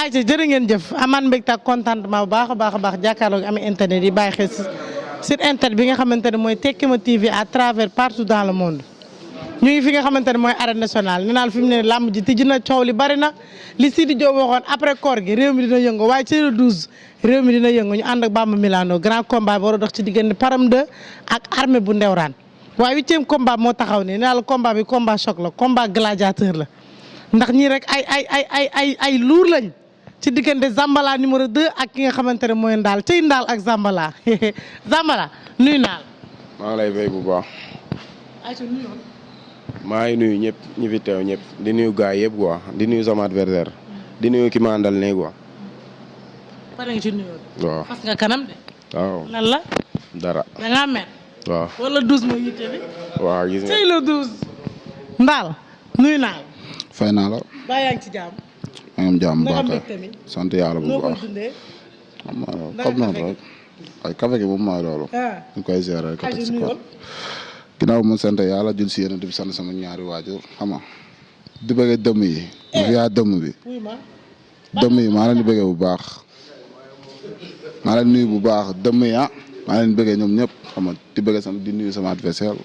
ayca jërë ngeen jëf amaan mbégte ak contentement bu baax a baax jàkkaarloog am internet yi bàyyi xel sur internet bi nga xamante ne mooy Tekima TV à travers partout dans le monde. ñu ngi fi nga xamante ne mooy arène nationale nee naa la fi mu ne làmb ji tijji na coow li bari na li Sidi Diop waxoon après koor gi réew mi dina yëngu waaye ci le 12 réew mi dina yëngu ñu ànd ak Bamba Milano grand combat bi war a dox ci diggante Param 2 ak armée bu Ndewraan waaye 8e combat moo taxaw nii nee naa la combat bi combat choc la combat gladiateur la ndax ñii rek ay luur lañ ci diggante Zambala numéro 2 ak ki nga xamante ne mooy Ndaal tey Ndaal ak Zambala Zambala nuyu naa la. maa ngi lay fay bu baax. maa ngi nuyu ñëpp ñi fi teew ñëpp di nuyu gars yëpp quoi di nuyu sama adversaire di nuyu ki ma àndal ne quoi. pare nga ci nuyoo. waaw fas nga kanam de. waaw lan la. dara. da ngaa mer. waaw wala 12 mooy yitte bi. waaw gis nga tey la 12. Ndaal nuyu naa la. fay naa la. baa yaa ngi ci jàmm. maa ngi am jàmm naka baax mbégte mi. sant yàlla bu noo koy baax. dundee. comme noonu rek. ay café gi moom mooy loolu. ñu koy gérer ko ci kaw. ginnaaw mu sant yàlla jul si yéen bi sant sama ñaari waajur xam nga di bëgg dëmm yi. ma fi yaa dëmm bi. dëmm yi maa leen di bëggee bu baax. maa leen nuyu bu baax dëmm yi maa leen bëggee ñoom ñëpp xam nga di bëgg sama di nuyu sama adversaire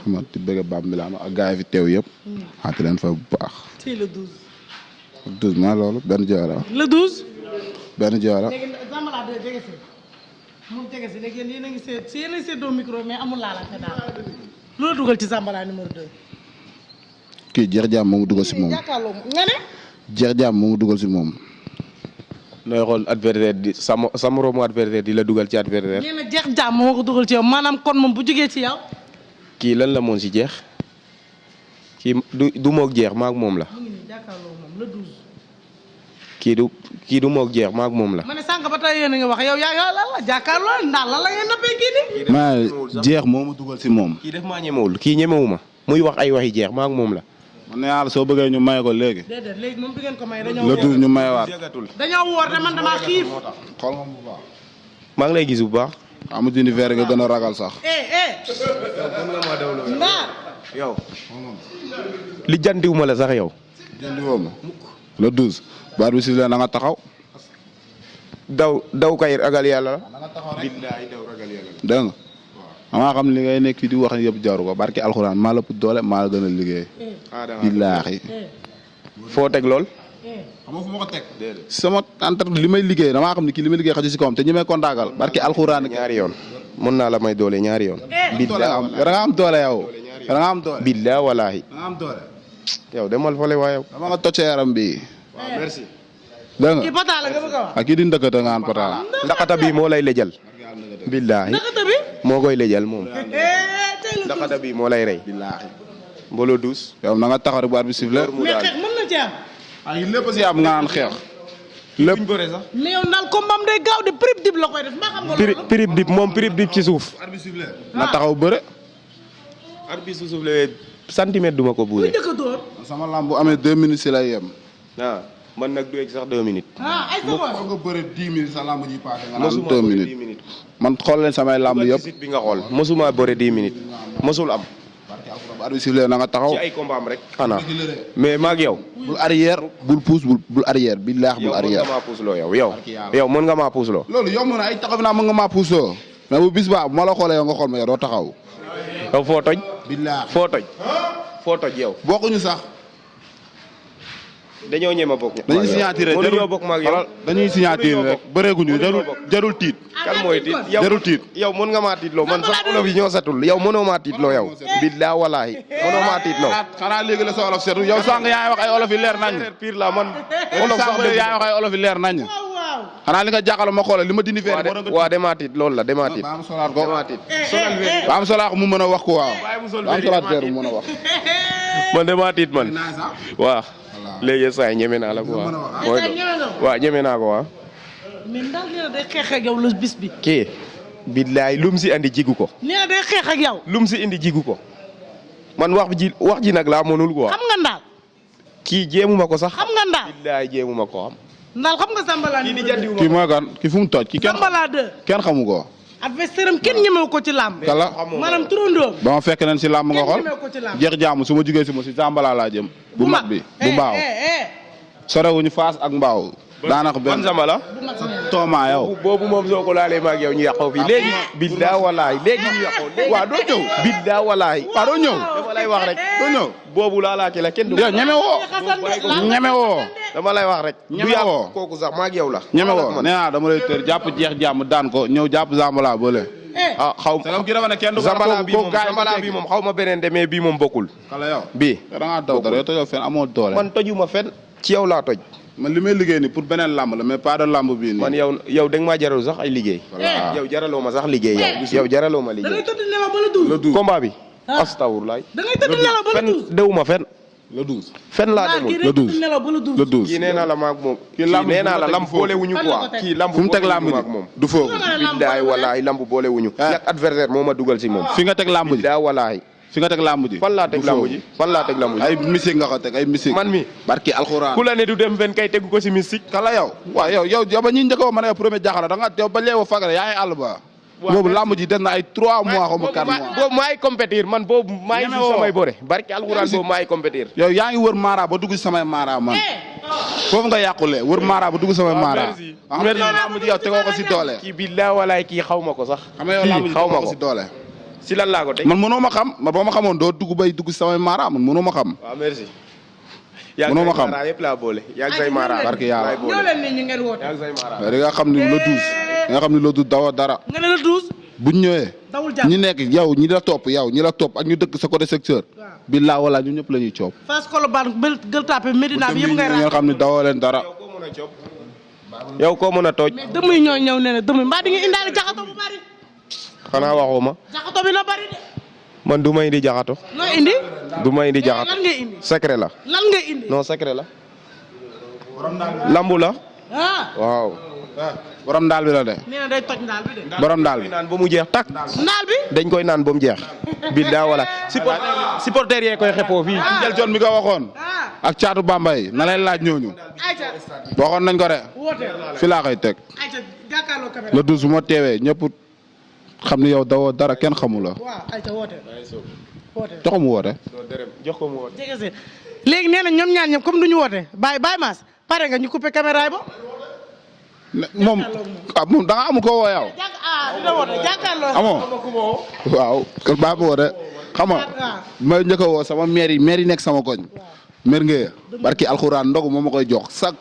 xam nga di bëgg Bamba Milano ak gars yi fi teew yëpp. xaati leen fa bu baax. tey le 12. 12 maa loolu benn joora. le 12. benn joora. léegi Zambala de jege si moom jege si léegi yéen a ngi seet si yéen a ngi seetloo micro mais amul laalante daal loolu dugal ci Zambala numéro 2. kii jeex jaam moomu dugal si moom. jàkkaarloo nga ne. jeex jaam moomu dugal si moom. nooy xool adversaire di sa moroomu adversaire di la dugal ci adversaire. nee na jeex jàmm moo ko dugal ci yow maanaam kon moom bu jógee ci yow. kii lan la moon si jeex kii du moog jeex maag moom la. mu ngi nii jàkkaarloo moom le 12. kii du moog jeex maag moom la. ma ne sànq ba tey yéen a ngi wax yow yaa lan la jàkkaarloo Ndaal lan la ngeen nappee kii nii. maa jeex moomu dugal si moom. kii def maa ñemewul kii ñemewu ma muy wax ay waxi jeex maag moom la. man ne yàlla soo bëggee ñu maye ko léegi. déedéet léegi moom du ngeen ko may dañoo le woor. 12 ñu mayewaat. dañoo woor te man damaa xiif. xool nga bu baax. maa ngi lay gis bu baax. amu dindi verre nga gën a ragal sax. Ndaal. yow li jantiwuma la sax yow. jëndi woo ma. le 12. baat bi si leen na nga taxaw. daw kay ragal yàlla la. billaahi daw ragal yàlla la. dégg nga. maa xam li ngay nekk fii di wax yëpp jaru ko barki alxuraan maa la ëpp doole maa la gën a liggéey. billaahi. foo teg lool. xam nga fu ma ko teg. sama entre li may liggéey damaa xam ne kii li may liggéey xaju si kawam te ñi may kontaagal barki alxuraan. ñaari yoon mën naa la may doole ñaari yoon. da nga am doole yow. da nga am doole. billaa walaahi. da nga am doole. yow demal fole waa yow. dama nga tocc yaram bi. waaw merci. dégg nga. kii pata la nga bëgg a wax. ak kii di ndëkkate nga an pata. ndaxata bi moo lay lejal. billaahi ndakata bi. moo koy lejal moom. tey la ndaxata bi moo lay rey. billaahi. mbooloo dus. yow na nga taxaw rek bu arbitre sifflé. mais xeex mën na ci am. ay lépp si am nga naan xeex. lépp. mais yow Ndaal combat am day gaaw de prib dib la koy def maa xam nga loolu. pirip dip moom pirip dip ci suuf. na taxaw bëre. arbitre su suuf la centimètre duma ko bu buuse. njëkk a door. sama lamb bu amee 2 minutes si lay yem. ah man nag du egg sax 2 minutes. ay secondes. nga bëre 10 minutes sa lamb ji paase nga mosuma naan 2 bëre minutes. 10 minutes. man xool leen samay lamb dugal yëpp. ci site bi nga xool mosuma bëre 10 minutes. mosul am. bu arbitre sifflé na nga taxaw. ci ay combat am rek. xanaa mais maag yow. bul arrière bul pousse bul arrière billaahi bul yow mën arrière. nga maa puus loo yow mën nga maa puus loo. loolu yomb na ay taxaw naa mën nga maa pousse loo. mais bu bis baa bu ma la xoolee yow nga xool ma yow doo taxaw. yow foo toj. billaahi foo toj yow. bokkuñu sax. dañoo ñeme bokk. dañuy signature mënuñoo bokk maag yow. dañuy signature rek bëreeguñu jarul tiit. kan mooy tiit jarul tiit. yow mën nga maa tiitloo man sax olof yi ñoo satul yow mënoo maa tiitloo yow. billaa walaahi mënoo maa tiitloo. xanaa léegi la sa olof setu yow sànq yaa ngi wax ay olof yi leer nañ. pire la man. olof sax yaa ngi wax ay olof yi leer nañ. xanaa li nga jàkkaarloo ma xoolal li ma dindi feer. waa demaa tiit loolu la demaa tiit. ba am solaat ko demaa tiit. ba am solaat mu mën a wax ko waaw. ba am solaat feer mu mën a wax. man demaa tiit man. waaw. léegi saa yi ñeme naa la quoi. waaw ñeme naa ko waaw. mais Ndaal nee na day xeex ak yow la bis bi. kii. billaay lum si andi jigu ko. nee na day xeex ak yow. lum si indi jigu ko. man wax ji nag laa mënul quoi. xam nga Ndaal. kii jéemu ma ko sax. xam nga Ndaal. billaay jéemu ma ko xam. Ndaal xam nga Zambala numéro 2. kii mooy kan kii fu mu toj. kii Zambala 2. kenn xamu ko. adversaire am kenn ñemewu ko ci làmb. kala maanaam turandoom. ba ma fekk leen si làmb nga xool kenn ñemewu ko ci làmb. jeex jaamu su ma jugee si ma si Zambala laa jëm. bu mag bi bu mbaaw. sorewuñu Fass ak mbaaw daanaka benn ban Zambala. Tooma yow. boobu moom soo ko laalee ma ak yow ñu yàqoo fii léegi. biddaa walaay léegi ñu yàqoo léegi. waaw doo ñëw. biddaa walaay. waaw doo ñëw. dama lay wax rek. doo ñëw. boobu laalaaki la kenn du. yow ñeme woo. ñeme woo. dama lay wax rek. ñeme du yàq woo. kooku sax ma ak yow la. ñeme woo nee naa dama lay tër jàpp jeex jàmm daan ko ñëw jàpp Zambala boole. ah xaw ma ki dafa ne kenn du ko Zambala bii moom xaw ma beneen de mais bii moom bokkul. kala yow. bii. da ngaa daw dara yow tojoo fenn amoo doole. man tojuma fenn ci yow laa toj. man li may liggéey nii pour beneen lamb la mais pas de lamb bii nii. man yow da nga maa jaral sax ay liggéey. voilà yow jaraloo ma sax liggéey yow jaraloo ma liggéey. da ngay tëdd nelaw ba la 12. combat bi. astafurlaay. da ngay tëdd nelaw ba la 12. fenn dewuma fenn. le 12. fenn laa demul le 12 le 12. kii nee naa la maag moom. kii lamb nee naa la lamb boole wuñu quoi. kii lamb fu mu teg lamb ji maag moom. du foofu. billaay walaay lamb boole wuñu. yak adversaire moo ma dugal si moom. fi nga teg lamb ji billaay walaay. fi nga teg lamb ji. fan laa teg lamb ji fan laa teg lamb ji. ay musique nga ko teg ay musique. man mi barki alxuraan. ku la ne du dem fen kay tegu ko si mystique. kala yow waaw yow ba ñi njëkk a wax ma ne premier jaxala da nga yow ba léewa fagale yaa ngi àll ba. boobu lamb ji des na ay 3 mois xaw ma 4 mois. boobu maay compétir man boobu maay si samay bëre barki alxuraan boobu maay compétir. yow yaa ngi wër Mara ba dugg si samay Mara man foofu nga yàqule wër Mara ba dugg samay Mara. merci merci lamb ji yow tegoo ko si doole. kii billaay walaay kii xaw ma ko sax. xam nga yow lamb ji xaw ma tegoo ko si ko doole. si lan laa ko teg. man mënoo ma xam man boo ma xamoon doo dugg bay dugg si samay Mara man mënoo ma xam. waaw merci. mënoo ma xam yaa ngi say Mara yëpp laa boole. yaa ngi say Mara barki yàlla. ñoo leen ni ñu ngeen woote. yaa ngi say Mara. di nga xam ni le 12 di nga xam ni le 12 dawoo dara. nga ne la 12. buñ ñëwee. dawul jàpp ñi nekk yow ñi la topp ak ñu dëkk sa côté secteur. billaa wala ñu ñëpp la ñuy coob. Fass Colobane Gueule Tapée Médina bi yëpp ngay ngeen xam ni dawoo leen dara. yow koo mën a tooj. mais dëmm yi ñoo ñëw nee na dëmm yi mbaa di nga indaale jaxato bu bari. xanaa waxoo ma. jaxato bi na bari de. man du ma indi jaxato. loo indi. du ma indi jaxato lan ngay indi. secret la. lan ngay indi. non secret la. lambu la. waaw. borom daal bi la de. nee na day toj ndaal bi de. borom daal bi. naan ba mu jeex tak. ndaal bi. dañ koy naan ba mu jeex. bilaa wala supporter yee koy xepoo fii. ci jël jon mi nga waxoon. ak caatu Bambay na lay laaj ñooñu. ayca. waxoon nañ ko de. woote. fi laa koy teg. ayca jàkkaarloo caméra. le 12 bu ma teewee ñëpp xam ni yow dawoo dara kenn xamu la. waaw ayca woote. woote. jox ko mu woote. jox ko mu woote. jege si léegi nee na ñoom ñaar ñëpp comme duñu woote bàyyi maas pare nga ñu coupé caméra yi ba. moom moom da nga amul ko woo yow. dina woote jàkkaarloo. amoo waaw kon baa ma woote xam nga may njëkk a woo sama maire yi nekk sama koñ. maire Ngeye barki alxuraan ndogu moom ma koy jox sax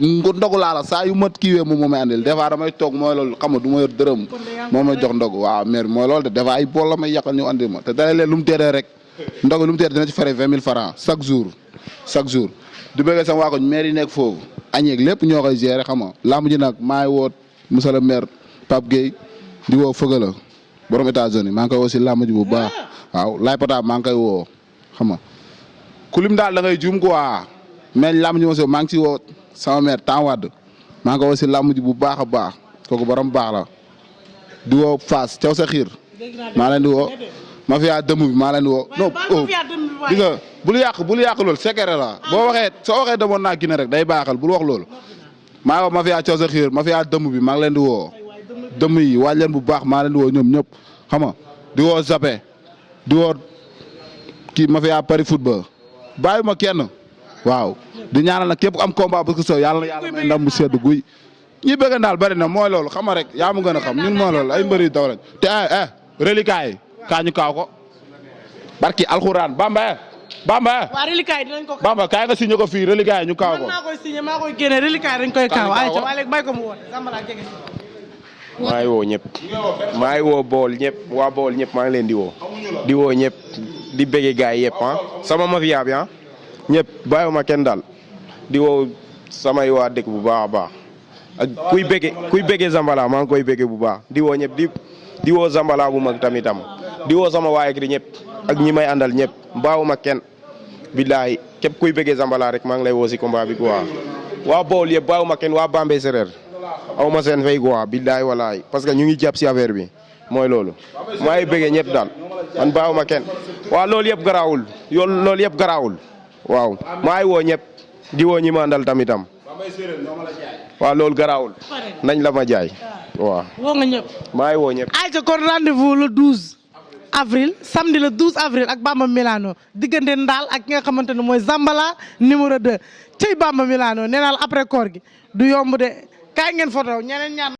ndogu laa la saa yu mat kiiwee moom moo may andil des fois damay toog mooy loolu xam nga du ma yor dërëm moo may jox ndogu waaw maire mooy loolu de des fois ay bool la may yàqal ñu andil ma te dalee leen lu mu teeree rek ndogu lu mu teeree dina ci fare 20 000 francs chaque jour du bëggee sama waa koñ maire yi nekk foofu añeeg lépp ñoo koy gérer xam nga lamb ji nag maa ngi woo monsieur le maire Pape Gueye di woo Fëgala borom États-Unis maa ngi koy woo si lamb ji bu baax waaw Laye Pata maa ngi koy woo xam nga kulim daal da ngay juum quoi mais lamb ji ma si maa ngi si woo sama maire temps wadd maa ngi koy woo si lamb ji bu baax a baax kooku borom baax la di woo Fass Thiaw sa xiir maa leen di woo mafia dëmm bi maa leen di woo non di nga bul yàq loolu secret la boo waxee soo waxee demoon naa Guinée rek day baaxal bul wax loolu maa wax mafia Thiaw sa xiir mafia dëmm bi maa ngi leen di woo dëmm yi waaj leen bu baax maa leen di woo ñoom ñëpp xam nga di woo Zappé di woo kii mafia Paris football bàyyi ma kenn waaw di ñaanal nag képp ku am combat parce que so yàlla may ndam mu sedd guy ñi bëgg daal bari na mooy loolu xam nga rek yaa mu gën a xam ñun mooy loolu ay mbëri daw lañ te reliquat yi kaa ñu kaaw ko barki alxuraan Bamba waa reliquat yi dinañ ko. Bamba kaay nga signé ko fii reliquat yi ñu kaaw ko. man maa koy signé maa koy génne reliquat yi dañ koy kaaw ayca waaye léegi bàyyi ko mu woote Zambala jege si. maa ngi woo ñëpp maa ngi woo bool ñëpp waa bool ñëpp maa ngi leen di woo ñëpp di bëgge gaay yi yëpp sama mafia bi ñëpp bàyyiwuma kenn daal di woo samay waa dëkk bu baax a baax ak kuy bëgge Zambala maa ngi koy bëgge bu baax di woo ñëpp di woo Zambala bu mag tamitam di woo sama waa Ekri ñëpp ak ñi may àndal ñëpp bàyyiwuma kenn billaahi képp kuy bëgge Zambala rek maa ngi lay woo si combat bi quoi waa bool yëpp bàyyiwuma kenn waa Bambey Sereer aw ma seen fay quoi billaay walaay parce que ñu ngi jàpp si affaire bi mooy loolu maa ngi bëggee ñëpp daal man bàyyiwuma kenn waaw loolu yëpp garaawul loolu yëpp garaawul waaw maa ngi woo ñëpp di woo ñi ma àndal tamitam waaw loolu garaawul nañ la ma jaay waaw. woo nga ñëpp. maa ngi woo ñëpp. ayca kon rendez-vous le 12 avril samedi le 12 avril ak Bamba Milano diggante Ndaal ak ki nga xamante ne mooy Zambala numéro 2 cey Bamba Milano nee naa la après koor gi du yomb de kaay ngeen photo ñeneen ñaar